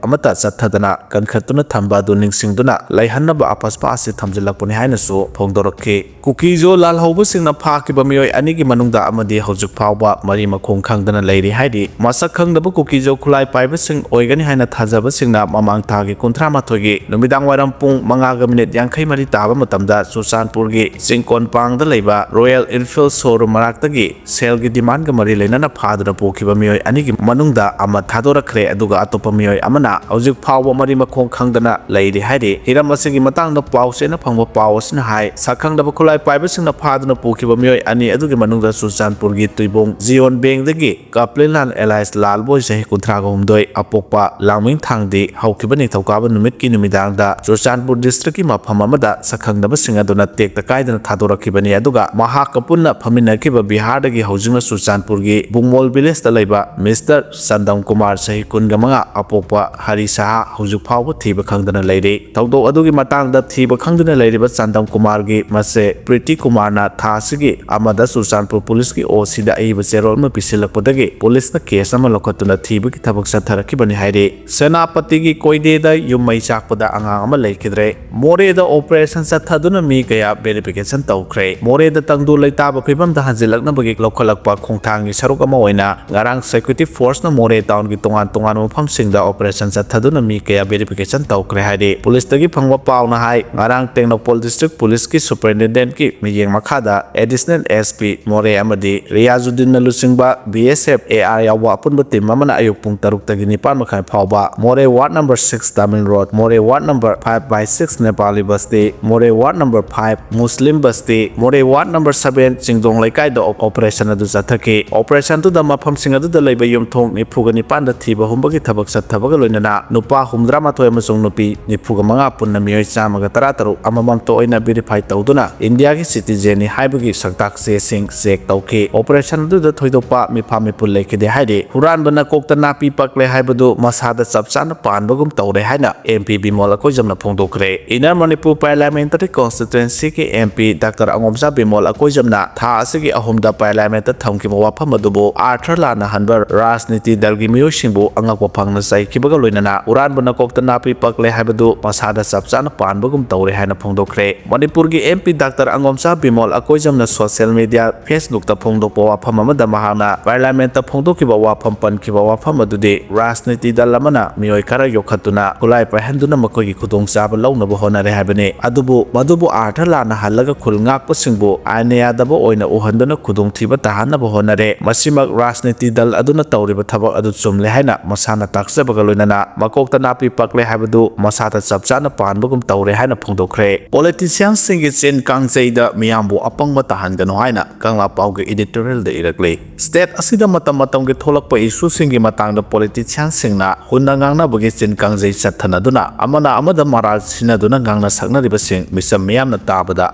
ꯑꯃꯠꯇ ꯆꯠꯊꯗꯅ ꯀꯟꯈꯠꯇꯨꯅ ꯊꯝꯕ ꯑꯗꯨ ꯅꯤꯡꯁꯤꯡꯗꯨꯅ ꯂꯩꯍꯟꯅꯕ ꯑꯐꯁꯄꯥ ꯑꯁꯤ ꯊꯝꯖꯤꯜꯂꯛꯄꯅꯤ ꯍꯥꯏꯅꯁꯨ ꯐꯣꯡꯗꯣꯔꯛꯈꯤ꯫ ꯀꯨꯀꯤꯖꯣ ꯂꯥꯜꯍꯧꯕꯁꯤꯡꯅ ꯐꯥꯈꯤꯕ ꯃꯤꯑꯣꯏ ꯑꯅꯤꯒꯤ ꯃꯅꯨꯡꯗ ꯑꯃꯗꯤ ꯍꯧꯖꯤꯛ ꯐꯥꯎꯕ ꯃꯔꯤ ꯃꯈꯣꯡ ꯈꯪꯗꯅ ꯂꯩꯔꯤ ꯍꯥꯏꯔꯤ꯫ ꯃꯁꯛ ꯈꯪꯗꯕ ꯀꯨꯀꯤꯖꯣ ꯈꯨꯠꯂꯥꯏ ꯄꯥꯏꯕꯁꯤꯡ ꯑꯣꯏꯒꯅꯤ ꯍꯥꯏꯅ ꯊꯥꯖꯕꯁꯤꯡꯅ ꯃꯃꯥꯡ ꯊꯥꯒꯤ ꯀꯨꯟꯊ꯭ꯔꯥ ꯃꯥꯊꯣꯏꯒꯤ ꯅꯨꯃꯤꯗꯥꯡ ꯋꯥꯏꯔꯝ ꯄꯨꯡ ꯃꯉꯥꯒ ꯃꯤꯅꯤꯠ ꯌꯥꯡꯈꯩ ꯃꯔꯤ ꯇꯥꯕ ꯃꯇꯝꯗ ꯆꯨꯔꯆꯥꯟꯄꯨꯔꯒꯤ ꯆꯤꯡꯀꯣꯟꯄꯥꯡꯗ ꯂꯩꯕ ꯔꯣꯌꯦꯜ ꯏꯟꯐꯤꯜ ꯁꯣꯔꯨꯝ ꯃꯅꯥꯛꯇꯒꯤ ꯁꯦꯜꯒꯤ ꯗꯤꯃꯥꯟꯒ ꯃꯔꯤ ꯂꯩꯅꯅ ꯐꯥꯗꯨꯅ ꯄꯨꯈꯤꯕ ꯃꯤꯑꯣꯏ ꯑꯅꯤꯒꯤ ꯃꯅꯨꯡꯗ ꯑꯃ ꯊꯥꯗꯣꯔꯛꯈ꯭ꯔꯦ, ꯑꯗꯨꯒ ꯑꯇꯣꯞꯄ ꯃꯤꯑꯣꯏ ꯑꯃꯅ ꯍꯧꯖꯤꯛ ꯐꯥꯎꯕ ꯃꯔꯤ ꯃꯈꯣꯡ ꯈꯪꯗꯅ ꯂꯩꯔꯤ ꯍꯥꯏꯔꯤ꯫ ꯍꯤꯔꯝ ꯑꯁꯤꯒꯤ ꯃꯇꯥꯡꯗ ꯄꯥꯎ ꯆꯦꯅ ꯐꯪꯕ ꯄꯥꯎ ꯑꯁꯤꯅ ꯍꯥꯏ, ꯁꯛꯈꯪꯗꯕ ꯈꯨꯠꯂꯥꯏ ꯄꯥꯏꯕꯁꯤꯡꯅ ꯐꯥꯗꯨꯅ ꯄꯨꯈꯤꯕ ꯃꯤꯑꯣꯏ ꯑꯅꯤ ꯑꯗꯨꯒꯤ ꯃꯅꯨꯡꯗ ꯆꯨꯔꯆꯥꯟꯄꯨꯔꯒꯤ ꯇꯨꯏꯕꯣꯡ ꯖꯤꯌꯣꯟ ꯕꯦꯡꯗꯒꯤ ꯀꯥꯄ꯭ꯂꯤꯟꯂꯥꯜ alias ꯂꯥꯜꯕꯣꯏ ꯆꯍꯤ ꯀꯨꯟꯊ꯭ꯔꯥꯒ ꯍꯨꯝꯗꯣꯏ, ꯑꯄꯣꯛꯄ ꯂꯥꯡꯃꯤꯡꯊꯥꯡꯗꯤ ꯍꯧꯈꯤꯕ ꯅꯤꯡꯊꯧꯀꯥꯕ ꯅꯨꯃꯤꯠꯀꯤ ꯅꯨꯃꯤꯗꯥꯡꯗ ꯆꯨꯔꯆꯥꯟꯄꯨꯔ district ꯀꯤ ꯃꯐꯝ ꯑꯃꯗ ꯁꯛꯈꯪꯗꯕꯁꯤꯡ ꯑꯗꯨꯅ ꯇꯦꯛꯇ ꯀꯥꯏꯗꯅ ꯊꯥꯗꯣꯔꯛꯈꯤꯕꯅꯤ, ꯑꯗꯨꯒ ꯃꯍꯥꯛꯀ ꯄꯨꯟꯅ ꯐꯝꯃꯤꯟꯅꯈꯤꯕ ꯕꯤꯍꯥꯔꯗꯒꯤ ꯍꯧꯖꯤꯛꯅ ꯆꯨꯔꯆꯥꯟꯄꯨꯔꯒꯤ ꯕꯨꯡꯃꯣꯜ village ꯇ ꯂꯩꯕ ꯃꯤꯁꯇꯔ ꯆꯟꯗꯝ ꯀꯨꯃꯥꯔ ꯆꯍꯤ ꯀꯨꯟꯒ ꯃꯉꯥ, ꯑꯄꯣꯛꯄ ꯍꯔꯤ ꯁꯍꯥ ꯍꯧꯖꯤꯛ ꯐꯥꯎꯕ ꯊꯤꯕ ꯈꯪꯗꯅ ꯂꯩꯔꯤ꯫ ꯊꯧꯗꯣꯛ ꯑꯗꯨꯒꯤ ꯃꯇꯥꯡꯗ ꯊꯤꯕ ꯈꯪꯗꯅ ꯂꯩꯔꯤꯕ ꯆꯟꯗꯝ ꯀꯨꯃꯥꯔꯒꯤ ꯃꯆꯦ ꯄ꯭ꯔꯤꯇꯤ ꯀꯨꯃꯥꯔꯅ ꯊꯥ ꯑꯁꯤꯒꯤ ꯑꯃꯗ ꯆꯨꯔꯆꯥꯟꯄꯨꯔ ꯄꯨꯂꯤꯁꯀꯤ ꯑꯣ ꯁꯤꯗ ꯑꯏꯕ ꯆꯦꯔꯣꯜ ꯑꯃ ꯄꯤꯁꯤꯜꯂꯛꯄꯗꯒꯤ ꯄꯨꯂꯤꯁꯅ ꯀꯦꯁ ꯑꯃ ꯂꯧꯈꯠꯇꯨꯅ ꯊꯤꯕꯒꯤ ꯊꯕꯛ ꯆꯠꯊꯔꯛꯈꯤꯕꯅꯤ ꯍꯥꯏꯔꯤ꯫ ꯁꯦꯅꯥꯄꯇꯤꯒꯤ ꯀꯣꯏꯗꯦꯗ ꯌꯨꯝ ꯃꯩ ꯆꯥꯛꯄꯗ ꯑꯉꯥꯡ ꯑꯃ ꯂꯩꯈꯤꯗ꯭ꯔꯦ꯫ ꯃꯣꯔꯦꯗ operation ꯆꯠꯊꯗꯨꯅ ꯃꯤ ꯀꯌꯥ verification ꯇꯧꯈ꯭ꯔꯦ꯫ ꯃꯣꯔꯦꯗ ꯇꯪꯗꯨ ꯂꯩꯇꯥꯕ ꯐꯤꯕꯝꯗ ꯍꯟꯖꯤꯜꯂꯛꯅꯕꯒꯤ ꯂꯧꯈꯠꯂꯛꯄ ꯈꯣꯡꯊꯥꯡꯒꯤ ꯁꯔꯨꯛ ꯑꯃ ꯑꯣꯏꯅ ꯉꯔꯥꯡ security force ꯅ ꯃꯣꯔꯦ town ꯒꯤ ꯇꯣꯉꯥꯟ ꯇꯣꯉꯥꯟꯕ ꯃꯐꯝꯁꯤꯡꯗ operation ꯆꯠꯊꯗꯨꯅ ꯃꯤ ꯀꯌꯥ verification ꯇꯧꯈ꯭ꯔꯦ ꯍꯥꯏꯔꯤ꯫ ꯄꯨꯂꯤꯁꯇꯒꯤ ꯐꯪꯕ ꯄꯥꯎꯅ ꯍꯥꯏ, ꯉꯔꯥꯡ ꯇꯦꯡꯅꯧꯄꯜ district ꯄꯨꯂꯤꯁꯀꯤ superintendent ꯀꯤ ꯃꯤꯠꯌꯦꯡ ꯃꯈꯥꯗ additional SP ꯃꯣꯔꯦ ꯑꯃꯗꯤ ꯔꯤꯌꯥꯖꯨꯗꯤꯟꯅ ꯂꯨꯆꯤꯡꯕ BSF AR ꯌꯥꯎꯕ ꯑꯄꯨꯟꯕ team ꯑꯃꯅ ꯑꯌꯨꯛ ꯄꯨꯡ ꯇꯔꯨꯛꯇꯒꯤ ꯅꯤꯄꯥꯟ ꯃꯈꯥꯏ ꯐꯥꯎꯕ ꯃꯣꯔꯦ ward number six Tamil road, Moreh ward number five by six Nepali Basti, Moreh ward number five Muslim Basti, Moreh ward number seven ꯆꯤꯡꯗꯣꯡ ꯂꯩꯀꯥꯏꯗ operation ꯑꯗꯨ ꯆꯠꯊꯈꯤ꯫ Operation ꯑꯗꯨꯗ ꯃꯐꯝꯁꯤꯡ ꯑꯗꯨꯗ ꯂꯩꯕ ꯌꯨꯝꯊꯣꯡ ꯅꯤꯐꯨꯒ ꯅꯤꯄꯥꯟꯗ ꯊꯤꯕ ꯍꯨꯝꯕꯒꯤ ꯊꯕꯛ ꯆꯠꯊꯕꯒ ꯂꯣꯏꯅꯅ ꯅꯨꯄꯥ ꯍꯨꯝꯗ꯭ꯔꯥ ꯃꯥꯊꯣꯏ ꯑꯃꯁꯨꯡ ꯅꯨꯄꯤ ꯅꯤꯐꯨꯒ ꯃꯉꯥ, ꯄꯨꯟꯅ ꯃꯤꯑꯣꯏ ꯆꯥꯝꯃꯒ ꯇꯔꯥ ꯇꯔꯨꯛ ꯑꯃꯃꯝꯇ ꯑꯣꯏꯅ verify ꯇꯧꯗꯨꯅ ꯏꯟꯗꯤꯌꯥꯒꯤ citizen ꯅꯤ ꯍꯥꯏꯕꯒꯤ ꯁꯛꯇꯥꯛ ꯆꯦꯁꯤꯡ check ꯇꯧꯈꯤ꯫ Operation ꯑꯗꯨꯗ ꯊꯣꯏꯗꯣꯛꯄ ꯃꯤꯐꯥ ꯃꯤꯄꯨꯜ ꯂꯩꯈꯤꯗꯦ ꯍꯥꯏꯔꯤ꯫ ꯍꯨꯔꯥꯟꯕꯅ ꯀꯣꯛꯇ ꯅꯥꯄꯤ ꯄꯛꯂꯦ ꯍꯥꯏꯕꯗꯨ ꯃꯁꯥꯗ ꯆꯞ ꯆꯥꯅ ꯄꯥꯟꯕꯒꯨꯝ ꯇꯧꯔꯦ ꯍꯥꯏꯅ MP Bimol ꯑꯀꯣꯏꯖꯝꯅ ꯐꯣꯡꯗꯣꯛꯈ꯭ꯔꯦ꯫ Inner Manipur Parliamentary Constituency ꯒꯤ MP Doctor ꯑꯉꯣꯝꯆꯥ ꯕꯤꯃꯣꯜ ꯑꯀꯣꯏꯖꯝꯅ ꯊꯥ ꯑꯁꯤꯒꯤ ꯑꯍꯨꯝꯗ Parliament ꯇ ꯊꯝꯈꯤꯕ ꯋꯥꯐꯝ ꯑꯗꯨꯕꯨ ꯑꯥꯔꯊ ꯂꯥꯟꯅ ꯍꯟꯕ ꯔꯥꯖꯅꯤꯇꯤ ꯗꯜꯒꯤ ꯃꯤꯑꯣꯏꯁꯤꯡꯕꯨ ꯑꯉꯛꯄ ꯐꯪꯅ ꯆꯩꯈꯤꯕꯒ ꯂꯣꯏꯅꯅ ꯍꯨꯔꯥꯟꯕꯅ ꯀꯣꯛꯇ ꯅꯥꯄꯤ ꯄꯛꯂꯦ ꯍꯥꯏꯕꯗꯨ ꯃꯁꯥꯗ ꯆꯞ ꯆꯥꯅ ꯄꯥꯟꯕꯒꯨꯝ ꯇꯧꯔꯦ ꯍꯥꯏꯅ ꯐꯣꯡꯗꯣꯛꯈ꯭ꯔꯦ꯫ ꯃꯅꯤꯄꯨꯔꯒꯤ MP Doctor ꯑꯉꯣꯝꯆꯥ Bimol ꯑꯀꯣꯏꯖꯝꯅ social media Facebook ꯇ ꯐꯣꯡꯗꯣꯛꯄ ꯋꯥꯐꯝ ꯑꯃꯗ ꯃꯍꯥꯛꯅ Parliament ꯇ ꯐꯣꯡꯗꯣꯛꯈꯤꯕ ꯋꯥꯐꯝ ꯄꯟꯈꯤꯕ ꯋꯥꯐꯝ ꯑꯗꯨꯗꯤ ꯔꯥꯖꯅꯤꯇꯤ ꯗꯜ ꯑꯃꯅ ꯃꯤꯑꯣꯏ ꯈꯔ ꯌꯣꯛꯈꯠꯇꯨꯅ ꯈꯨꯠꯂꯥꯏ ꯄꯥꯏꯍꯟꯗꯨꯅ ꯃꯈꯣꯏꯒꯤ ꯈꯨꯗꯣꯡꯆꯥꯕ ꯂꯧꯅꯕ ꯍꯣꯠꯅꯔꯦ ꯍꯥꯏꯕꯅꯤ꯫ ꯑꯗꯨꯕꯨ ꯃꯗꯨꯕꯨ ꯑꯥꯔꯊ ꯂꯥꯟꯅ ꯍꯜꯂꯒ ꯈꯨꯜ ꯉꯥꯛꯄꯁꯤꯡꯕꯨ ꯑꯥꯏꯟꯅ ꯌꯥꯗꯕ ꯑꯣꯏꯅ ꯎꯍꯟꯗꯨꯅ ꯈꯨꯗꯣꯡꯊꯤꯕ ꯇꯥꯍꯟꯅꯕ ꯍꯣꯠꯅꯔꯦ꯫ ꯆꯠꯅꯔꯦ꯫ ꯃꯁꯤꯃꯛ ꯔꯥꯖꯅꯤꯇꯤ ꯗꯜ ꯑꯗꯨꯅ ꯇꯧꯔꯤꯕ ꯊꯕꯛ ꯑꯗꯨ ꯆꯨꯝꯂꯦ ꯍꯥꯏꯅ ꯃꯁꯥꯅ ꯇꯥꯛꯆꯕꯒ ꯂꯣꯏꯅꯅ ꯃꯀꯣꯛꯇ ꯅꯥꯄꯤ ꯄꯛꯂꯦ ꯍꯥꯏꯕꯗꯨ ꯃꯁꯥꯗ ꯆꯞ ꯆꯥꯅ ꯄꯥꯟꯕꯒꯨꯝ ꯇꯧꯔꯦ ꯍꯥꯏꯅ ꯐꯣꯡꯗꯣꯛꯈ꯭ꯔꯦ꯫ ꯄꯣꯂꯤꯇꯤꯁꯤꯌꯥꯟꯁꯤꯡꯒꯤ ꯆꯤꯟ ꯀꯥꯡꯖꯩꯗ ꯃꯤꯌꯥꯝꯕꯨ ꯑꯄꯪꯕ ꯇꯥꯍꯟꯒꯅꯨ ꯍꯥꯏꯅ ꯀꯪꯂꯥ ꯄꯥꯎꯒꯤ ꯏꯗꯤꯇꯣꯔꯤꯌꯦꯜꯗ ꯏꯔꯛꯂꯤ꯫ ꯁ꯭ꯇꯦꯠ ꯑꯁꯤꯗ ꯃꯇꯝ ꯃꯇꯝꯒꯤ ꯊꯣꯛꯂꯛꯄ ꯏꯁꯨꯁꯤꯡꯒꯤ ꯃꯇꯥꯡꯗ ꯄꯣꯂꯤꯇꯤꯁꯤꯌꯥꯟꯁꯤꯡꯅ ꯍꯨꯟꯅ ꯉꯥꯡꯅꯕꯒꯤ ꯆꯤꯟ ꯀꯥꯡꯖꯩ ꯆꯠꯊꯅꯗꯨꯅ ꯑꯃꯅ ꯑꯃꯗ ꯃꯔꯥꯜ ꯁꯤꯟꯅꯗꯨꯅ ꯉꯥꯡꯅ ꯁꯛꯅꯔꯤꯕꯁꯤꯡ ꯃꯤꯆꯝ ꯃꯤꯌꯥꯝꯅ ꯇꯥꯕꯗ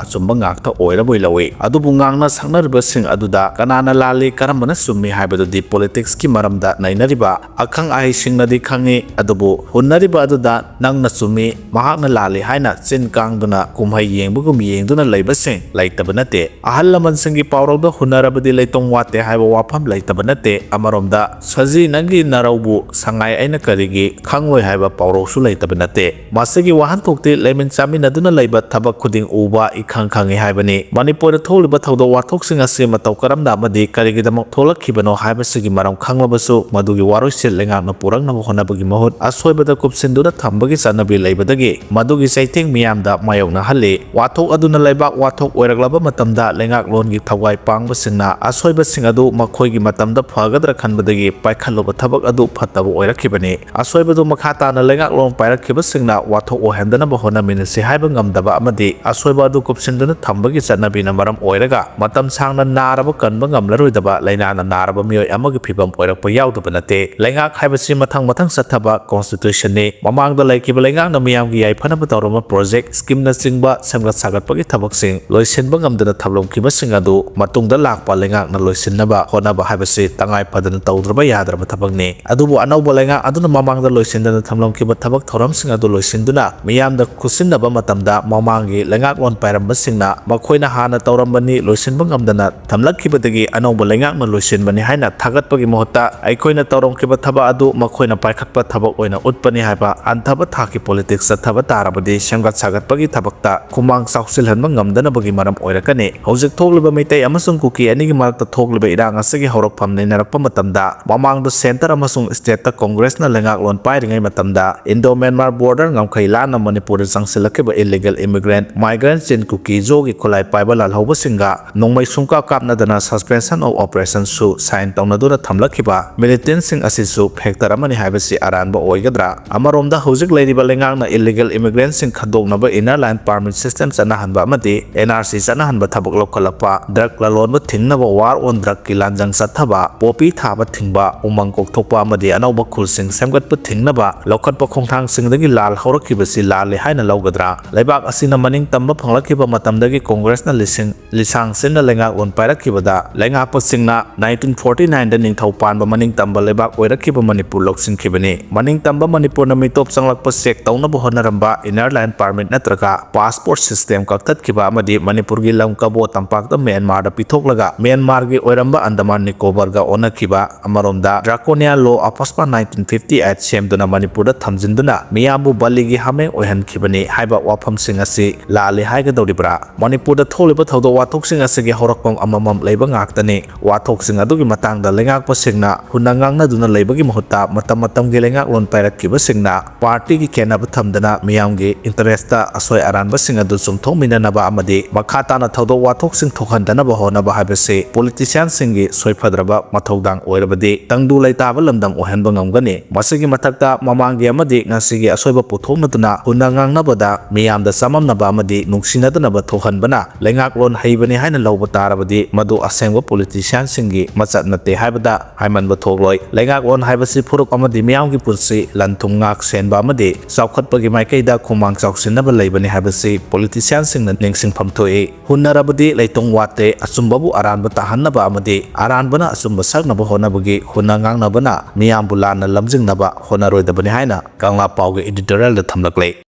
ꯑꯆꯨꯝꯕ ꯉꯥꯛꯇ ꯑꯣꯏꯔꯕꯣꯏ ꯂꯧꯏ꯫ ꯑꯗꯨꯕꯨ ꯉꯥꯡꯅ ꯁꯛꯅꯔꯤꯕꯁꯤꯡ ꯑꯗꯨꯗ ꯀꯅꯥꯅ ꯂꯥꯜꯂꯤ, ꯀꯔꯝꯕꯅ ꯆꯨꯝꯃꯤ ꯍꯥꯏꯕꯗꯨꯗꯤ ꯄꯣꯂꯤꯇꯤꯛꯁꯀꯤ ꯃꯔꯝꯗ ꯅꯩꯅꯔꯤꯕ ꯑꯈꯪ ꯑꯍꯩꯁꯤꯡꯅꯗꯤ ꯈꯪꯏ꯫ ꯑꯗꯨꯕꯨ ꯍꯨꯟꯅꯔꯤꯕ ꯑꯗꯨꯗ ꯅꯪꯅ ꯆꯨꯝꯃꯤ, ꯃꯍꯥꯛꯅ ꯂꯥꯜꯂꯤ ꯍꯥꯏꯅ ꯆꯤꯟ ꯀꯥꯡꯗꯨꯅ ꯀꯨꯝꯍꯩ ꯌꯦꯡꯕꯒꯨꯝ ꯌꯦꯡꯗꯨꯅ ꯂꯩꯕꯁꯤꯡ ꯂꯩꯇꯕ ꯅꯠꯇꯦ꯫ ꯑꯍꯜ ꯂꯃꯟꯁꯤꯡꯒꯤ ꯄꯥꯎꯔꯧꯗ ꯍꯨꯟꯅꯔꯕꯗꯤ ꯂꯩꯇꯣꯡ ꯋꯥꯠꯇꯦ ꯍꯥꯏꯕ ꯋꯥꯐꯝ ꯂꯩꯇꯕ ꯅꯠꯇꯦ꯫ ꯑꯃꯔꯣꯝꯗ, "ꯁꯖꯤ ꯅꯪꯒꯤ ꯅꯔꯧꯕꯨ ꯁꯉꯥꯏ ꯑꯩꯅ ꯀꯔꯤꯒꯤ ꯈꯪꯂꯣꯏ?" ꯍꯥꯏꯕ ꯄꯥꯎꯔꯧꯁꯨ ꯂꯩꯇꯕ ꯅꯠꯇꯦ꯫ ꯃꯁꯤꯒꯤ ꯋꯥꯍꯟꯊꯣꯛꯇꯤ ꯂꯩꯃꯤꯟ ꯆꯥꯃꯤꯟꯅꯗꯨꯅ ꯂꯩꯕ ꯊꯕꯛ ꯈꯨꯗꯤꯡ ꯎꯕ ꯏꯈꯪ ꯈꯪꯏ ꯍꯥꯏꯕꯅꯤ꯫ ꯃꯅꯤꯄꯨꯔꯗ ꯊꯣꯛꯂꯤꯕ ꯊꯧꯗꯣꯛ ꯋꯥꯊꯣꯛꯁꯤꯡ ꯑꯁꯤ ꯃꯇꯧ ꯀꯔꯝꯅ ꯑꯃꯗꯤ ꯀꯔꯤꯒꯤꯗꯃꯛ ꯊꯣꯛꯂꯛꯈꯤꯕꯅꯣ ꯍꯥꯏꯕꯁꯤꯒꯤ ꯃꯔꯝ ꯈꯪꯂꯕꯁꯨ, ꯃꯗꯨꯒꯤ ꯋꯥꯔꯣꯏꯁꯤꯟ ꯂꯩꯉꯥꯛꯅ ꯄꯨꯔꯛꯅꯕ ꯍꯣꯠꯅꯕꯒꯤ ꯃꯍꯨꯠ, ꯑꯁꯣꯏꯕꯗ ꯀꯨꯞꯁꯤꯟꯗꯨꯅ ꯊꯝꯕꯒꯤ ꯆꯠꯅꯕꯤ ꯂꯩꯕꯗꯒꯤ ꯃꯗꯨꯒꯤ ꯆꯩꯊꯦꯡ ꯃꯤꯌꯥꯝꯗ ꯃꯥꯌꯣꯛꯅꯍꯜꯂꯤ꯫ ꯋꯥꯊꯣꯛ ꯑꯗꯨꯅ ꯂꯩꯕꯥꯛ ꯋꯥꯊꯣꯛ ꯑꯣꯏꯔꯛꯂꯕ ꯃꯇꯝꯗ, ꯂꯩꯉꯥꯛꯂꯣꯟꯒꯤ ꯊꯋꯥꯏ ꯄꯥꯡꯕꯁꯤꯡꯅ ꯑꯁꯣꯏꯕꯁꯤꯡ ꯑꯗꯨ ꯃꯈꯣꯏꯒꯤ ꯃꯇꯝꯗ ꯐꯒꯗ꯭ꯔꯥ ꯈꯟꯕꯗꯒꯤ ꯄꯥꯏꯈꯠꯂꯨꯕ ꯊꯕꯛ ꯑꯗꯨ ꯐꯠꯇꯕ ꯑꯣꯏꯔꯛꯈꯤꯕꯅꯤ꯫ ꯑꯁꯣꯏꯕꯗꯨ ꯃꯈꯥ ꯇꯥꯅ ꯂꯩꯉꯥꯛꯂꯣꯟ ꯄꯥꯏꯔꯛꯈꯤꯕꯁꯤꯡꯅ ꯋꯥꯊꯣꯛ ꯑꯣꯏꯍꯟꯗꯅꯕ ꯍꯣꯠꯅꯃꯤꯟꯅꯁꯤ ꯍꯥꯏꯕ ꯉꯝꯗꯕ ꯑꯃꯗꯤ ꯑꯁꯣꯏꯕ ꯑꯗꯨ ꯀꯨꯞꯁꯤꯟꯗꯨꯅ ꯊꯝꯕꯒꯤ ꯆꯠꯅꯕꯤꯅ ꯃꯔꯝ ꯑꯣꯏꯔꯒ, ꯃꯇꯝ ꯁꯥꯡꯅ ꯅꯥꯔꯕ ꯀꯟꯕ ꯉꯝꯂꯔꯣꯏꯗꯕ ꯂꯥꯏꯅꯥꯅ ꯅꯥꯔꯕ ꯃꯤꯑꯣꯏ ꯑꯃꯒꯤ ꯐꯤꯕꯝ ꯑꯣꯏꯔꯛꯄ ꯌꯥꯎꯗꯕ ꯅꯠꯇꯦ꯫ ꯂꯩꯉꯥꯛ ꯍꯥꯏꯕꯁꯤ ꯃꯊꯪ ꯃꯊꯪ ꯆꯠꯊꯕ ꯀꯣꯟꯁꯇꯤꯇ꯭ꯌꯨꯁꯟꯅꯤ꯫ ꯃꯃꯥꯡꯗ ꯂꯩꯈꯤꯕ ꯂꯩꯉꯥꯛꯅ ꯃꯤꯌꯥꯝꯒꯤ ꯌꯥꯏꯐꯅꯕ ꯇꯧꯔꯝꯕ ꯄ꯭ꯔꯣꯖꯦꯛ, ꯁ꯭ꯀꯤꯝꯅꯆꯤꯡꯕ ꯁꯦꯝꯒꯠ ꯁꯥꯒꯠꯄꯒꯤ ꯊꯕꯛꯁꯤꯡ ꯂꯣꯏꯁꯤꯟꯕ ꯉꯝꯗꯅ ꯊꯝꯂꯝꯈꯤꯕꯁꯤꯡ ꯑꯗꯨ ꯃꯇꯨꯡꯗ ꯂꯥꯛꯄ ꯂꯩꯉꯥꯛꯅ ꯂꯣꯏꯁꯤꯟꯅꯕ ꯍꯣꯠꯅꯕ ꯍꯥꯏꯕꯁꯤ ꯇꯉꯥꯏ ꯐꯗꯅ ꯇꯧꯗ꯭ꯔꯕ ꯌꯥꯗ꯭ꯔꯕ ꯊꯕꯛꯅꯤ꯫ ꯑꯗꯨꯕꯨ ꯑꯅꯧꯕ ꯂꯩꯉꯥꯛ ꯑꯗꯨꯅ ꯃꯃꯥꯡꯗ ꯂꯣꯏꯁꯤꯟꯗꯅ ꯊꯝꯂꯝꯈꯤꯕ ꯊꯕꯛ ꯊꯧꯔꯝꯁꯤꯡ ꯑꯗꯨ ꯂꯣꯏꯁꯤꯟꯗꯨꯅ ꯃꯤꯌꯥꯝꯗ ꯈꯨꯠꯁꯤꯟꯅꯕ ꯃꯇꯝꯗ, ꯃꯃꯥꯡꯒꯤ ꯂꯩꯉꯥꯛꯂꯣꯟ ꯄꯥꯏꯔꯝꯕꯁꯤꯡꯅ ꯃꯈꯣꯏꯅ ꯍꯥꯟꯅ ꯇꯧꯔꯝꯕꯅꯤ ꯂꯣꯏꯁꯤꯟꯕ ꯉꯝꯗꯅ ꯊꯝꯂꯛꯈꯤꯕꯗꯒꯤ ꯑꯅꯧꯕ ꯂꯩꯉꯥꯛꯅ ꯂꯣꯏꯁꯤꯟꯕꯅꯤ ꯍꯥꯏꯅ ꯊꯥꯒꯠꯄꯒꯤ ꯃꯍꯨꯠꯇ, ꯑꯩꯈꯣꯏꯅ ꯇꯧꯔꯝꯈꯤꯕ ꯊꯕꯛ ꯑꯗꯨ ꯃꯈꯣꯏꯅ ꯄꯥꯏꯈꯠꯄ ꯊꯕꯛ ꯑꯣꯏꯅ ꯎꯠꯄꯅꯤ ꯍꯥꯏꯕ ꯍꯟꯊꯕ ꯊꯥꯛꯀꯤ ꯄꯣꯂꯤꯇꯤꯛꯁ ꯆꯠꯊꯕ ꯇꯥꯔꯕꯗꯤ, ꯁꯦꯝꯒꯠ ꯁꯥꯒꯠꯄꯒꯤ ꯊꯕꯛꯇ ꯈꯨꯃꯥꯡ ꯆꯥꯎꯁꯤꯜꯍꯟꯕ ꯉꯝꯗꯅꯕꯒꯤ ꯃꯔꯝ ꯑꯣꯏꯔꯛꯀꯅꯤ꯫ ꯍꯧꯖꯤꯛ ꯊꯣꯛꯂꯤꯕ ꯃꯩꯇꯩ ꯑꯃꯁꯨꯡ ꯀꯨꯀꯤ ꯑꯅꯤꯒꯤ ꯃꯔꯛꯇ ꯊꯣꯛꯂꯤꯕ ꯏꯔꯥꯡ ꯑꯁꯤꯒꯤ ꯍꯧꯔꯛꯐꯝ ꯅꯩꯅꯔꯛꯄ ꯃꯇꯝꯗ, ꯃꯃꯥꯡꯗ ꯁꯦꯟꯇꯔ ꯑꯃꯁꯨꯡ ꯁ꯭ꯇꯦꯠꯇ ꯀꯣꯡꯒ꯭ꯔꯦꯁꯅ ꯂꯩꯉꯥꯛꯂꯣꯟ ꯄꯥꯏꯔꯤꯉꯩ ꯃꯇꯝꯗ, ꯏꯟꯗꯣ ꯃ꯭ꯌꯥꯟꯃꯥꯔ ꯕꯣꯔꯗꯔ ꯉꯝꯈꯩ ꯂꯥꯟꯅ ꯃꯅꯤꯄꯨꯔꯗ ꯆꯪꯁꯤꯜꯂꯛꯈꯤꯕ ꯏꯂꯤꯒꯦꯜ ꯏꯃꯤꯒ꯭ꯔꯦꯟꯠ, ꯃꯥꯏꯒ꯭ꯔꯦꯟꯠꯁꯤꯡ ꯀꯨꯀꯤ ꯖꯣꯒꯤ ꯈꯨꯠꯂꯥꯏ ꯄꯥꯏꯕ ꯂꯥꯜꯍꯧꯕꯁꯤꯡꯒ ꯅꯣꯡꯃꯩ ꯁꯨꯡꯀꯥꯞ ꯀꯥꯞꯅꯗꯅ suspension of ꯑꯣꯄꯔꯦꯁꯟꯁꯨ ꯁꯥꯏꯟ ꯇꯧꯅꯗꯨꯅ ꯊꯝꯂꯛꯈꯤꯕ ꯃꯤꯂꯤꯇꯦꯟꯁꯤꯡ ꯑꯁꯤꯁꯨ ꯐꯦꯛꯇꯔ ꯑꯃꯅꯤ ꯍꯥꯏꯕꯁꯤ ꯑꯔꯥꯟꯕ ꯑꯣꯏꯒꯗ꯭ꯔꯥ? ꯑꯃꯔꯣꯝꯗ ꯍꯧꯖꯤꯛ ꯂꯩꯔꯤꯕ ꯂꯩꯉꯥꯛꯅ ꯏꯂꯤꯒꯦꯜ ꯏꯃꯤꯒ꯭ꯔꯦꯟꯁꯤꯡ ꯈꯟꯗꯣꯛꯅꯕ ꯏꯟꯅꯔ ꯂꯥꯏꯟ ꯄꯥꯔꯃꯤꯠ ꯁꯤꯁꯇꯦꯝ ꯆꯠꯅꯍꯟꯕ ꯑꯃꯗꯤ ꯑꯦꯟ ꯑꯥꯔ ꯁꯤ ꯆꯠꯅꯍꯟꯕ ꯊꯕꯛ ꯂꯧꯈꯠꯂꯛꯄ, ꯗ꯭ꯔꯒ ꯂꯂꯣꯟꯕ ꯊꯤꯡꯅꯕ ꯋꯥꯔ ꯑꯣꯟ ꯗ꯭ꯔꯒꯀꯤ ꯂꯥꯟꯖꯪ ꯆꯠꯊꯕ, ꯄꯣꯄꯤ ꯊꯥꯕ ꯊꯤꯡꯕ, ꯎꯃꯪ ꯀꯣꯛꯊꯣꯛꯄ ꯑꯃꯗꯤ ꯑꯅꯧꯕ ꯈꯨꯜꯁꯤꯡ ꯁꯦꯝꯒꯠꯄ ꯊꯤꯡꯅꯕ ꯂꯧꯈꯠꯄ ꯈꯣꯡꯊꯥꯡꯁꯤꯡꯗꯒꯤ ꯂꯥꯜ ꯍꯧꯔꯛꯈꯤꯕꯁꯤ ꯂꯥꯜꯂꯤ ꯍꯥꯏꯅ ꯂꯧꯒꯗ꯭ꯔꯥ? ꯂꯩꯕꯥꯛ ꯑꯁꯤꯅ ꯃꯅꯤꯡ ꯇꯝꯕ ꯐꯪꯂꯛꯈꯤꯕ ꯃꯇꯝꯗꯒꯤ ꯀꯣꯡꯒ꯭ꯔꯦꯁꯅ ꯂꯤꯁꯤꯡ ꯂꯤꯁꯥꯡ ꯁꯤꯟꯅ ꯂꯩꯉꯥꯛꯂꯣꯟ ꯄꯥꯏꯔꯛꯈꯤꯕꯗ ꯂꯩꯉꯥꯛꯄꯁꯤꯡꯅ ꯅꯥꯏꯟꯇꯤꯟ ꯐꯣꯔꯇꯤ ꯅꯥꯏꯟꯗ ꯅꯤꯡꯊꯧ ꯄꯥꯟꯕ ꯃꯅꯤꯡ ꯇꯝꯕ ꯂꯩꯕꯥꯛ ꯑꯣꯏꯔꯛꯈꯤꯕ ꯃꯅꯤꯄꯨꯔ ꯂꯧꯁꯤꯟꯈꯤꯕꯅꯤ꯫ ꯃꯅꯤꯡ ꯇꯝꯕ ꯃꯅꯤꯄꯨꯔꯅ ꯃꯤꯇꯣꯞ ꯆꯪꯂꯛꯄ ꯆꯦꯛ ꯇꯧꯅꯕ ꯍꯣꯠꯅꯔꯝꯕ ꯏꯟꯅꯔ ꯂꯥꯏꯟ ꯄꯥꯔꯃꯤꯠ ꯅꯠꯇ꯭ꯔꯒ ꯄꯥꯁꯄꯣꯔꯠ ꯁꯤꯁꯇꯦꯝ ꯀꯛꯊꯠꯈꯤꯕ ꯑꯃꯗꯤ ꯃꯅꯤꯄꯨꯔꯒꯤ ꯂꯝ ꯀꯕꯣ ꯇꯝꯄꯥꯛꯇ ꯃ꯭ꯌꯥꯟꯃꯥꯔꯗ ꯄꯤꯊꯣꯛꯂꯒ ꯃ꯭ꯌꯥꯟꯃꯥꯔꯒꯤ ꯑꯣꯏꯔꯝꯕ ꯑꯟꯗꯃꯥꯟ ꯅꯤꯀꯣꯕꯔꯒ ꯑꯣꯟꯅꯈꯤꯕ, ꯑꯃꯔꯣꯝꯗ draconian law of AFSPA nineteen fifty eight ꯁꯦꯝꯗꯨꯅ ꯃꯅꯤꯄꯨꯔꯗ ꯊꯝꯖꯤꯟꯗꯨꯅ ꯃꯤꯌꯥꯝꯕꯨ ꯕꯂꯤꯒꯤ ꯍꯥꯃꯦꯡ ꯑꯣꯏꯍꯟꯈꯤꯕꯅꯤ ꯍꯥꯏꯕ ꯋꯥꯐꯝꯁꯤꯡ ꯑꯁꯤ ꯂꯥꯜꯂꯤ ꯍꯥꯏꯒꯗꯧꯔꯤꯕ꯭ꯔꯥ? ꯃꯅꯤꯄꯨꯔꯗ ꯊꯣꯛꯂꯤꯕ ꯊꯧꯗꯣꯛ ꯋꯥꯊꯣꯛꯁꯤꯡ ꯑꯁꯤꯒꯤ ꯍꯧꯔꯛꯐꯝ ꯑꯃꯃꯝ ꯂꯩꯕ ꯉꯥꯛꯇꯅꯤ꯫ ꯋꯥꯊꯣꯛꯁꯤꯡ ꯑꯗꯨꯒꯤ ꯃꯇꯥꯡꯗ ꯂꯩꯉꯥꯛꯄꯁꯤꯡꯅ ꯍꯨꯟꯅ ꯉꯥꯡꯅꯗꯨꯅ ꯂꯩꯕꯒꯤ ꯃꯍꯨꯠꯇ ꯃꯇꯝ ꯃꯇꯝꯒꯤ ꯂꯩꯉꯥꯛꯂꯣꯟ ꯄꯥꯏꯔꯛꯈꯤꯕꯁꯤꯡꯅ ꯄꯥꯔꯇꯤꯒꯤ ꯈꯦꯠꯅꯕ ꯊꯝꯗꯅ ꯃꯤꯌꯥꯝꯒꯤ ꯏꯟꯇꯔꯦꯁꯇ ꯑꯁꯣꯏ ꯑꯔꯥꯟꯕꯁꯤꯡ ꯑꯗꯨ ꯆꯨꯝꯊꯣꯛꯃꯤꯟꯅꯅꯕ ꯑꯃꯗꯤ ꯃꯈꯥ ꯇꯥꯅ ꯊꯧꯗꯣꯛ ꯋꯥꯊꯣꯛꯁꯤꯡ ꯊꯣꯛꯍꯟꯗꯅꯕ ꯍꯣꯠꯅꯕ ꯍꯥꯏꯕꯁꯤ ꯄꯣꯂꯤꯇꯤꯁꯤꯌꯥꯟꯁꯤꯡꯒꯤ ꯁꯣꯏꯐꯗ꯭ꯔꯕ ꯃꯊꯧꯗꯥꯡ ꯑꯣꯏꯔꯕꯗꯤ ꯇꯪꯗꯨ ꯂꯩꯇꯥꯕ ꯂꯝꯗꯝ ꯑꯣꯏꯍꯟꯕ ꯉꯝꯒꯅꯤ꯫ ꯃꯁꯤꯒꯤ ꯃꯊꯛꯇ ꯃꯃꯥꯡꯒꯤ ꯑꯃꯗꯤ ꯉꯁꯤꯒꯤ ꯑꯁꯣꯏꯕ ꯄꯨꯊꯣꯛꯅꯗꯨꯅ ꯍꯨꯟꯅ ꯉꯥꯡꯅꯕꯗ ꯃꯤꯌꯥꯝꯗ ꯆꯃꯝꯅꯕ ꯑꯃꯗꯤ ꯅꯨꯡꯁꯤꯅꯗꯅꯕ ꯊꯣꯛꯍꯟꯕꯅ ꯂꯩꯉꯥꯛꯂꯣꯟ ꯍꯩꯕꯅꯤ ꯍꯥꯏꯅ ꯂꯧꯕ ꯇꯥꯔꯕꯗꯤ ꯃꯗꯨ ꯑꯁꯦꯡꯕ ꯄꯣꯂꯤꯇꯤꯁꯤꯌꯥꯟꯁꯤꯡꯒꯤ ꯃꯆꯠ ꯅꯠꯇꯦ ꯍꯥꯏꯕꯗ ꯍꯥꯏꯃꯟꯕ ꯊꯣꯛꯂꯣꯏ꯫ ꯂꯩꯉꯥꯛꯂꯣꯟ ꯍꯥꯏꯕꯁꯤ ꯐꯨꯔꯨꯞ ꯑꯃꯗꯤ ꯃꯤꯌꯥꯝꯒꯤ ꯄꯨꯟꯁꯤ ꯂꯟ ꯊꯨꯝ ꯉꯥꯛ ꯁꯦꯟꯕ ꯑꯃꯗꯤ ꯆꯥꯎꯈꯠꯄꯒꯤ ꯃꯥꯏꯀꯩꯗ ꯈꯨꯃꯥꯡ ꯆꯥꯎꯁꯤꯟꯅꯕ ꯂꯩꯕꯅꯤ ꯍꯥꯏꯕꯁꯤ ꯄꯣꯂꯤꯇꯤꯁꯤꯌꯥꯟꯁꯤꯡꯅ ꯅꯤꯡꯁꯤꯡꯐꯝ ꯊꯣꯛꯏ꯫ ꯍꯨꯟꯅꯔꯕꯗꯤ ꯂꯩꯇꯣꯡ ꯋꯥꯠꯇꯦ, ꯑꯆꯨꯝꯕꯕꯨ ꯑꯔꯥꯟꯕ ꯇꯥꯍꯟꯅꯕ ꯑꯃꯗꯤ ꯑꯔꯥꯟꯕꯅ ꯑꯆꯨꯝꯕ ꯁꯛꯅꯕ ꯍꯣꯠꯅꯕꯒꯤ ꯍꯨꯟꯅ ꯉꯥꯡꯅꯕꯅ ꯃꯤꯌꯥꯝꯕꯨ ꯂꯥꯟꯅ ꯂꯝꯖꯤꯡꯅꯕ ꯍꯣꯠꯅꯔꯣꯏꯗꯕꯅꯤ ꯍꯥꯏꯅ ꯀꯪꯂꯥ ꯄꯥꯎꯒꯤ ꯏꯗꯤꯇꯣꯔꯤꯌꯦꯜꯗ ꯊꯝꯂꯛꯂꯦ꯫